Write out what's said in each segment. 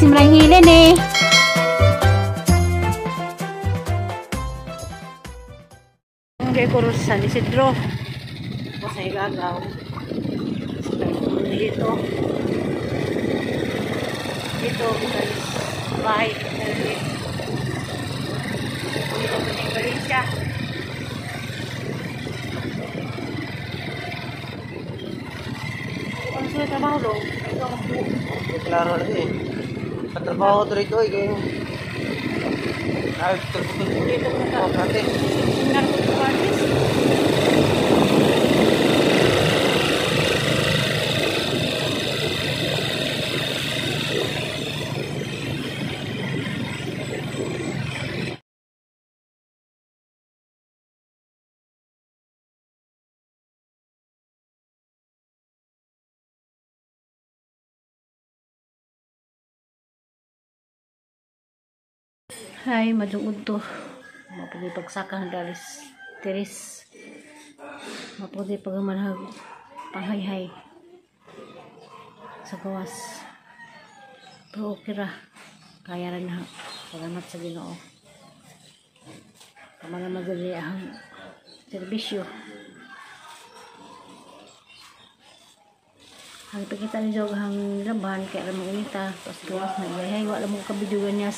Simrang hilin eh. Ang ko sa San Isidro. Ako sa Igagaw. Dito. Dito, sa bahay. Dito sa Valencia. Ano sila trabaho do? Klaro lagi eh. Sa trabaho ko dito eh. Kaya... Ay, Dito ko sa... Dati. Narcotic artist. Hi, madungod to. Mapagipagsakan dalis tiris. Mapagipag pagamanhag panghayhay sa gawas. Pero okay ra. Kaya ra na. Salamat sa Ginoo. Tama na madali ang serbisyo. Ang pagkita ni Jog ang laban kaya ra mainita. Tapos gawas na iyahay. Wala mo kabidyugan niya.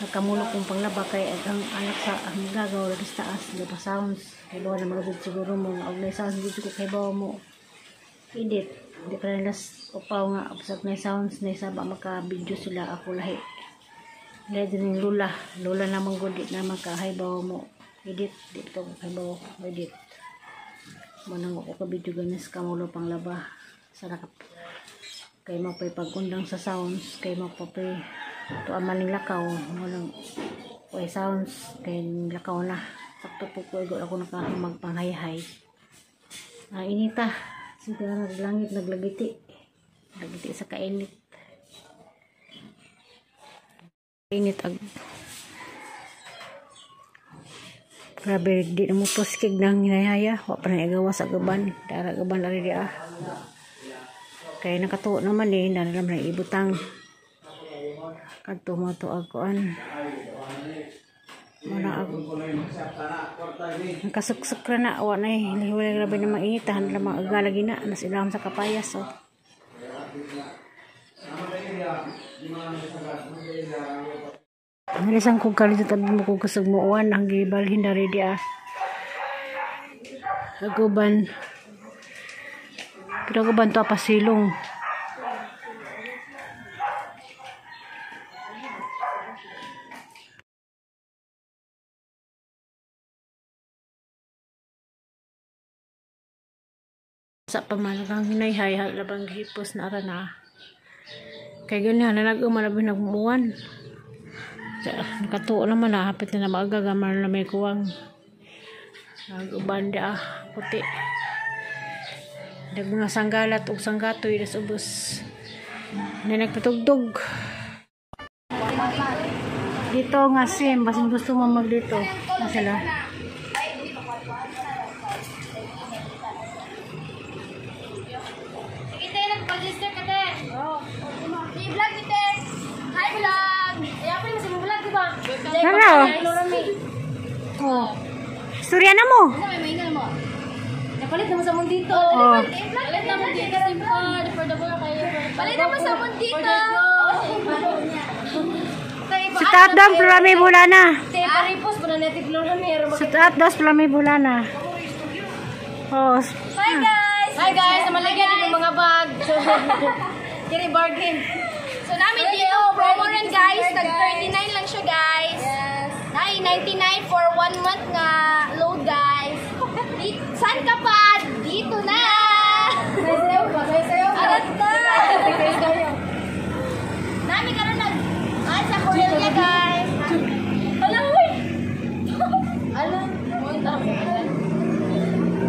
Nagkamulok kong panglaba kay ang anak sa ang gagaw lagi sa taas di pa sounds kay bawa na magud siguro mo og may sounds dito ko kay bawa mo edit di pa nila upaw nga usab na sounds na saba maka video sila ako lahi lahi din yung lula lula namang gud di na makahay bawa mo edit di to kay bawa edit mo nang ako ka video ganis kamulo panglaba sa naka kay mapay pagundang sa sounds kay mapapay to amaning lakaw walang way sounds kay lakaw na sakto po ko igol ako nakahamag panghayhay inita siguro naglangit naglagiti lagiti sa kainit init ag grabe di na mo toskig nang hinayhaya wa pa na igawa sa gaban dara gaban lari di ah kay nakatuo naman eh naralam na ibutang kadto mo to aguan mana ako nakasuksok ra na wa nay liway grabe na mainit han lamang aga lagi na nas ilahom sa kapayas oh. Nalisan kog kalit tabi mo kog kasugmuan ang gibalhin na ready ah aguban pero aguban to pasilong. Sa pamalagang hinayhay labang hipos na ara na kay ganyan na nag-uma na binagmuan nakatuo naman na hapit na maaga gamar na may kuwang nag-uban ah puti nag mga sanggalat og sanggatoy das ubos na nagpatugtog dito nga sim basin gusto mo mag dito na sila. Hello. Oh. Istorya na mo. Napalit na mo sa mundito. Oh. Palit na mo dito SIM card for the work kayo. Palit na mo sa mundito. Si Tatdam Florami Bulana. Paripos mo na natin Florami. Si Tatdas Florami Bulana. Oh. Hi guys. Hi guys, namalagyan yung mga bag. Kiri bargain. So namin dito, promo rin guys, tag 39 lang siya guys. Yes. 99 for 1 month nga load guys. Saan ka pa? Dito na! Sayo pa, sayo pa. Arat na! Nami karon nag sa Cornelia guys. Hala, uy! Ano?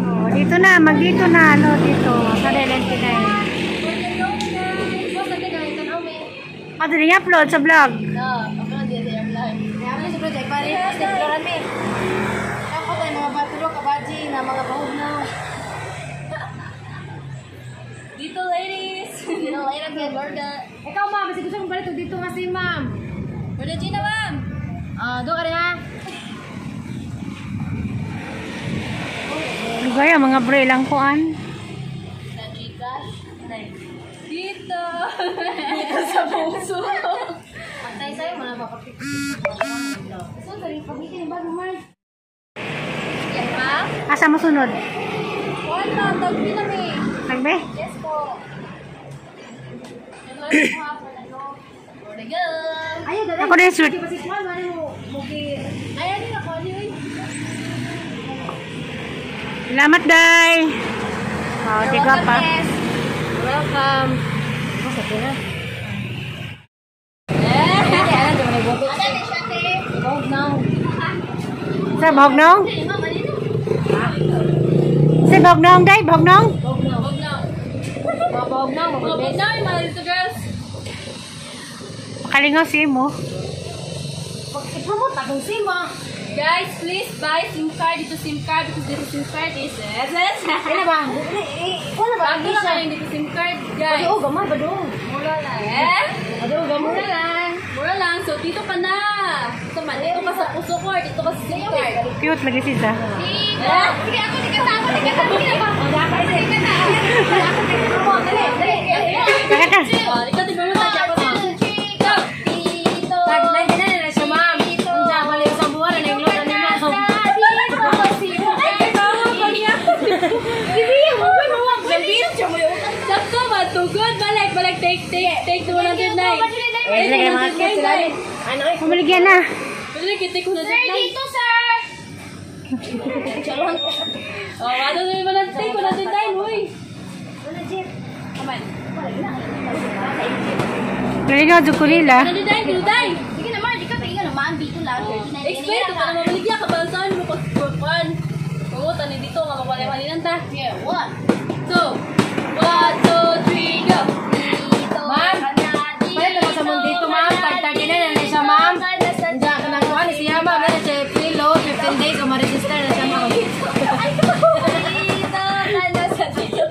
Oh, dito na, magdito na ano dito sa 99. Ano niya upload sa vlog? No, upload yan sa vlog. Kaya sa vlog ay paripos na Florami. Ako tayo mga batulo, kabaji na mga bahog na. Dito ladies. You know, later get burger. Ikaw, ma'am, kasi gusto kong balik dito kasi, ma'am. Brother Gina, ma'am. Ah, doon ka rin ha. Lugaya mga bre lang kuan. Sa Gcash. Dito. Dito sa puso. Pantay sa'yo, mga papapit. So, sorry, pagbitin yung bago, ma'am. Yan, ma'am. Asa mo sunod? Wala, tagpi na may. Tagbe? Yes po. Ano po hapon, ano? Where go? Ayaw, dali. Ako din shoot. Kasi Juan, ano mo, mugi. Ayan din ako, ano yun? Salamat, Day. Oh, tiga pa. Welcome. Masa ko na. Eh, ano, di mo nagboto. Ano na siya, te? Bahog na. Sa bahog nong? Ma'am, ano yun? Sa bahog nong, Day? Bahog nong? Bahog na. Huwag na. Mga bahog na, mga Huwag best. na, yung mga little girls. Kalingaw si mo. Pag i-promote akong sima. Guys, please buy SIM card. Dito SIM card because dito SIM card is SS. Ano ba? Wala ba? Bago na kayo dito SIM card, guys. Bago, gamay, bago. Mura lang. Eh? Bago, gamay. Mura lang. Mura lang. So, dito ka na. Dito man. Dito ka sa puso ko or dito ka sa SIM card. Cute lagi siya. Dito. Sige, ako. Sige, ako. Sige, ako. Sige, ako. Sige, ako. Dali, dali. Taka ka. Oh, ikaw, tignan mo sa ako. Go. Dito. Tag 99 na siya, ma'am. Unsa, bali isang buwan na yung load ni ma'am. Ay, bawa pa niya. Sakto ba? Tugod. Balik, balik. Take, take, take the 109. Eh, sige, mga Take 109. Ano eh? Pumaligyan na. Balik, take 109. Sir, dito, sir! Oh, ano na yung 109? Take 109, huy. Come on. Kalingaw jud ko nila. 109, 109. Sige na, Mar, di ka paingan naman. Dito lang. 39. Explain ko para mamaligya ka ba saan mo pagkukuan. Pangutan ni dito nga mapalay-palinan ta. Yeah, one. Two, 1, 2, 3, go! Dito. Ma'am, ka na, Pwede naman sa mong dito, ma'am. Tag 39 na siya, ma'am. ka na sa Unsa ka nang kuan siya, ma'am. Ano siya free load 15 days o ma-register na siya, ma'am. Dito ka na sa dito.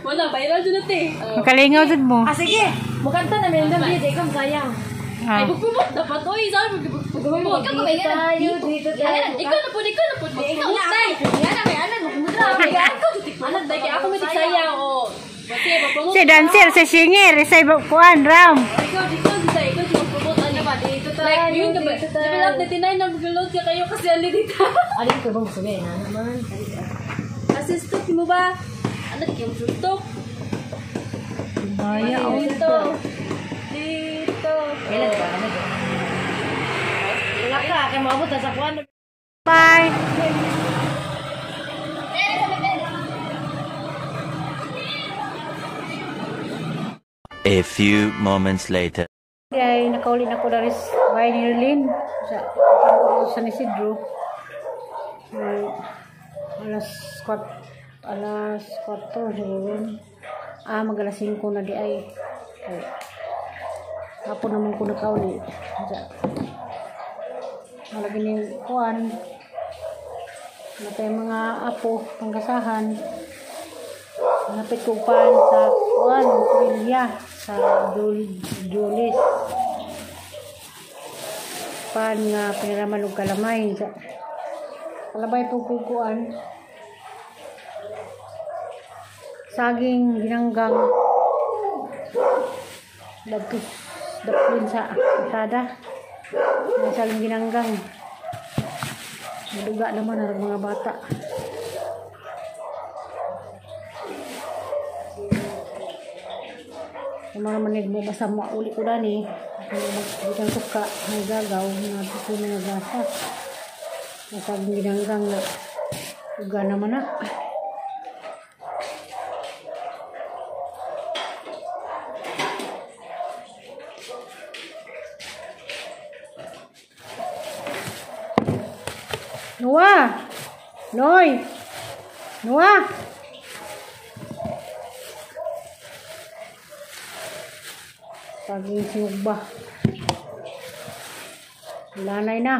Wala, viral dyan natin. Kalingaw jud mo. Ah, sige. Mukanta na meron doon, ikaw sayang. Ay, Ah. bugpumot dapat. Uy, saan mo bugpumot? Ikaw kumaingan na. Tayo dito tayo. Ikaw na po, ikaw na po. Ikaw na. Yan na, may anan. Magmudra. Ikaw, anak, dahil ako may tiksaya, oh. Kasi, magpumot. Si dancer, si singer, si kuan ram. Ikaw, ikaw, ikaw, ikaw, magpumot. Ano ba? Dito tayo. Like, yun ka ba? Dito tayo. Level up 99 na mag-load ka kayo kasi ali dito. Alin ko bang sabihin, ha naman. Assistant mo ba? Ano, yung suntok? Baya oh. Dito. Dito. Kailan ba? Ano ba? Wala ka, kaya maabot na sa kuan. Bye. A few moments later. Ay, nakauli na ko dari sa bahay ni Erlene sa San Isidro. Alas 4 siguro. Ah, mag alas 5 na di ay. Ay. Hapon naman ko nakauli. Sa malagi ni kuan. Natay mga apo panggasahan. Napit ko pan sa kuan, Pilya, sa Julis. Pan nga piniraman og kalamay. Sa kalabay po ko kuan. Saging ginanggang dagkos daplin sa kalsada. Mga saging ginanggang. Maduga naman ang mga bata. Yung mga manig mo, basta mauli ko dani. Magkang suka, may gagaw, mga tuko mga gasa. Masaging ginanggang na. Uga naman na. Noah! Noy! Noah! Saging sinugba. Lanay na.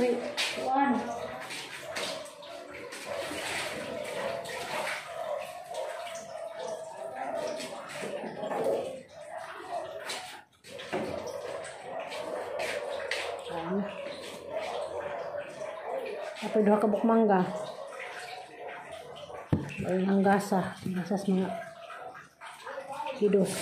Uy, kuan. Apoy duha ka buok mangga. Ay, ang gasa. Gasas mga kidos.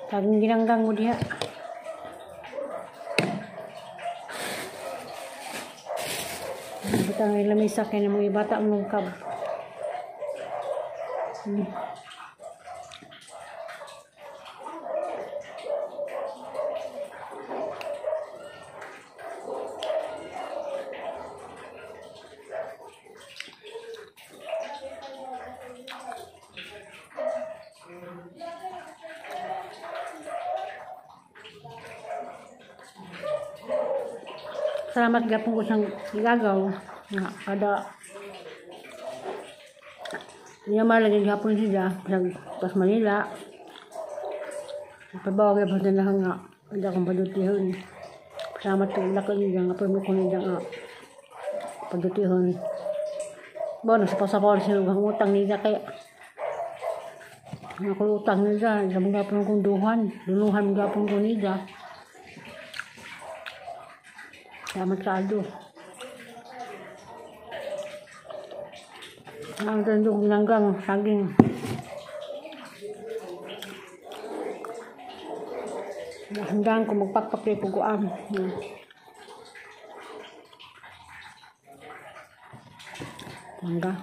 Taging ginanggang mo diha. Butang ay lamisa kay na mga bata mong kab. Salamat gapon ko siyang gagaw nga kada niya malagi gapon siya sa tas Manila. Pabaw gyapon na nga kada akong padutihon. Salamat kay lako niya nga permo ko niya nga padutihon. Bon, sa pasapor siya ang utang niya kay ang ako utang niya sa mga gapon kong duhan, dunuhan gapon ko niya. Salamat sa Aldo. Ang tandog nanggang saging. Hanggang ko magpakpak kay puguan. Mangga.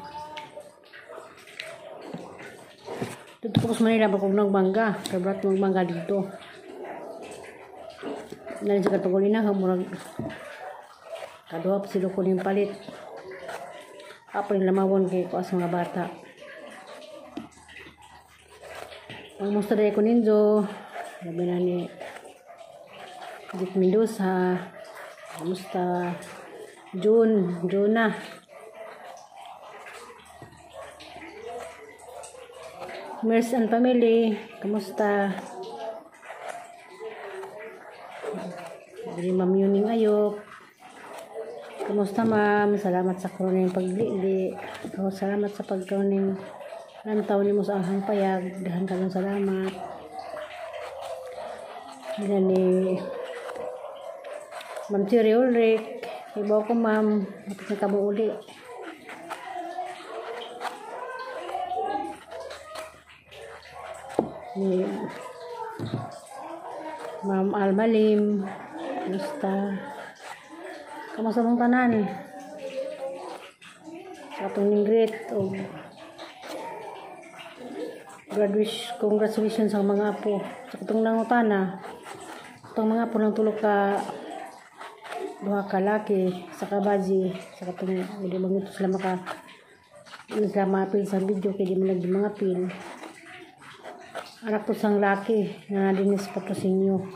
Dito ko sa Manila bakog nagmangga. Kabrat magmangga dito. Dahil sa katugulina, murag kaduha pa sila ko ning palit. Apo yung lamawon kay ko sa mga bata. Pangmusta dahil ko ninyo. Labi na ni Jit Mendoza. Kamusta? June. June na. Mers and family. Kamusta? Dili Ma'am Yuning Ayok. Kamusta ma'am? Salamat sa karoon ng pagli. Oh, salamat sa pagkaroon ng lantaw nimo sa ahang payag. Dahan ka lang salamat. Dila ni Ma'am Cherry Ulrich. Ibaw ko ma'am. Mapit na kamo uli. Ni Ma'am Almalim. Kamusta? Kamusta mong tanan? Sa atong ningrit o graduation, congratulations sa mga apo. Sa atong nangutana, atong mga apo nang tulog ka duha ka laki sa kabaji sa katong hindi manguto sila maka sila maapil sa video kay di man lagi mga pil. Anak to sang laki nga dinis patrosinyo.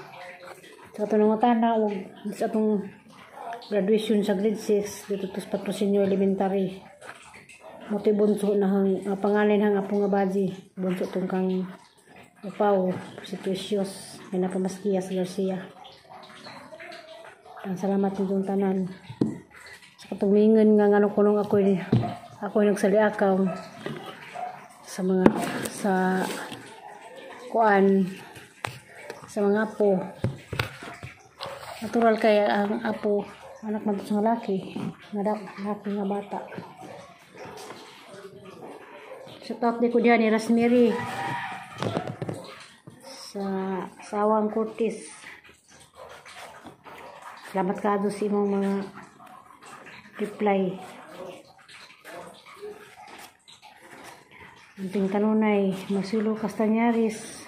Sa atong nangutana og sa atong graduation sa grade 6 dito to sa Patrocinio Elementary. Motoy bunso na hang pangalan hang apo nga baji. Bunso tong kang upaw si Precious may napamaskias Garcia. Ang salamat nitong tanan. Sa katumingan nga ngano kunong ako'y nagsaliakaw sa mga sa kuan sa mga apo. Natural kaya ang apo anak man sa laki, nga laki nga bata. Shout out di ko diha ni Rasmiri sa Sawang Cortez. Salamat kaado sa imong mga reply. Anting kanunay, Marcelo Castañares.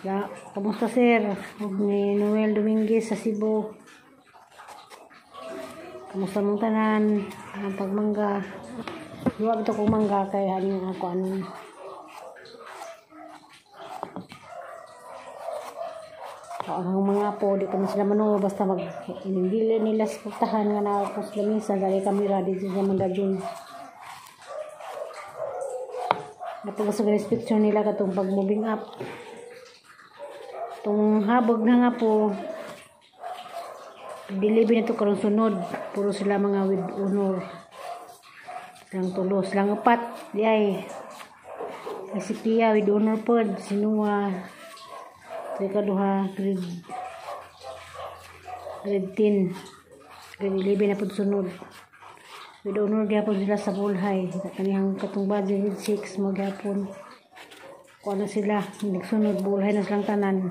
Ya, kamusta sir? Ug ni Noel Dominguez sa Cebu. Kamusta mong tanan? Ang pagmangga. Duwa bitaw kong mangga kay haning ako anong ang mga apo, di ko man sila manuo basta mag inindili nila sa putahan nga na ako sa lamisa dali kamera dito sa mangga June. Napagkasag picture nila katong pag moving up. Itong habog na nga po, delivery na to karong sunod. Puro sila mga with honor. Silang tulo, silang upat. Di ay. Si Pia with honor pod, si Noah. Sa duha, grade 10. Grade 11 na pod sunod. With honor gyapon sila sa bulhay. Kanihang katong budget grade 6 mo gyapon. Kuha na sila, nagsunod bulhay na silang tanan.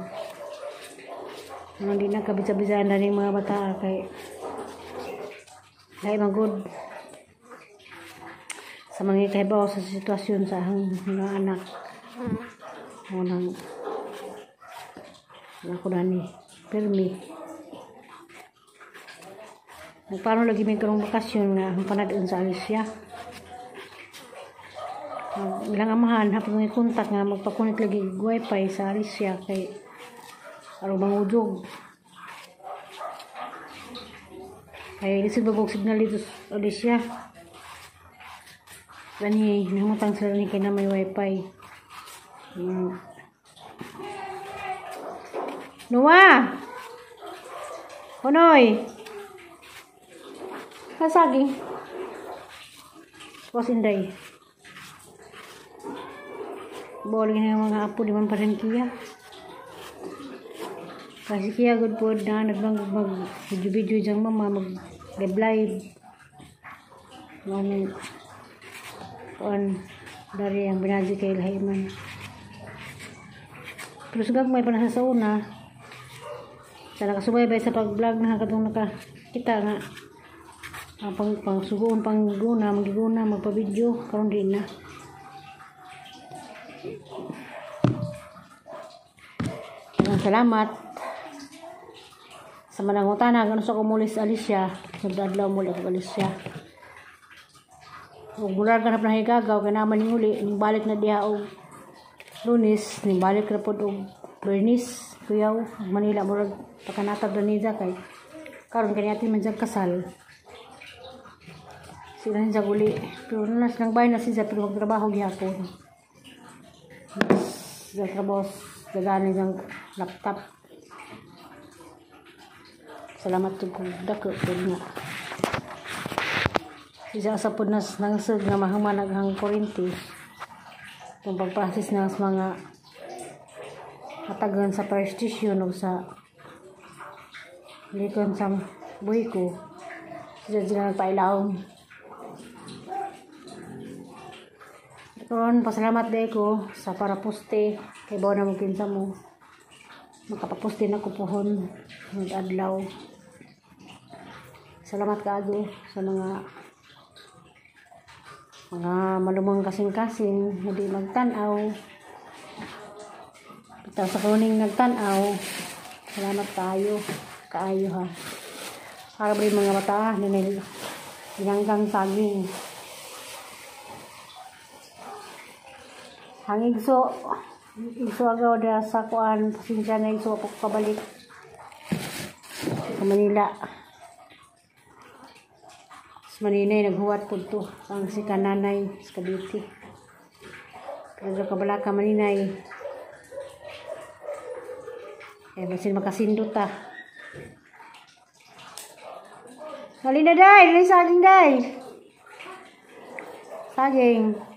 Mga di na kabisa-bisaan na rin mga bata kay lahi magud sa mga kahibaw sa sitwasyon sa ahang mga anak. Unang ako na ni permi. Nagpaano lagi may karong bakasyon nga ang panadun sa Alicia. Ilang amahan hapon may kontak nga magpakunit lagi wifi sa Alicia kay aron mangudog. Kay lisod ba kog signal dito sa Alicia. Gani nahimutang sila ni kay na may wifi. Noah! Honoy! Kasaging. Was inday. Bawal na yung mga apo, di man pa rin kiya. Kasi kiya good po na nagmang mag video-video diyang mama, mag live live. Mga kuan dari ang binaji kay Lahiman. Pero sa gagmay pa nasa sa una. Sa nakasubaybay sa pag-vlog na katong nakakita nga ang pangsugoon pangguna magiguna magpa-video karon di na. Salamat sa manangutana ganun sa kumulis Alicia nagdadlaw muli ako Alicia. Ug murag ka na higagaw kay naman ning uli ning balik na diha og Lunes ning balik ra pod og Bernice kuyaw Manila murag pakanatag ra niya kay karon kani atin man kasal. Sila niya uli pero na silang bahay na siya pero magtrabaho gihapon. Sa trabaho dala niyang laptop. Salamat jud kog dako pud nga. Siya sa pud nas nangsug nga mahuman ang kuryente. Kung pag-process na sa mga hatagan sa fire station o sa likon sa buhi ko, siya sila nagpailawom. Karon pasalamat day ko sa para poste kay bawo na mo kinsa mo makapaposte na ko pohon nag-adlaw. Salamat kaayo sa mga malumang kasing-kasing nga di magtan-aw. Bitaw sa kuning nagtan-aw. Salamat kaayo, kaayo ha. Para ba yung mga bata ninil ginanggang saging. Ang igso, igso agaw na sa kuan, pasensya na igso ako kabalik sa Manila. Sa Maninay, naghuwat po to. Ang si Kananay, sa Cavite. Pero kabalaka Maninay. Eh, basin makasindot ta. Halina day! Halina saging day! Saging!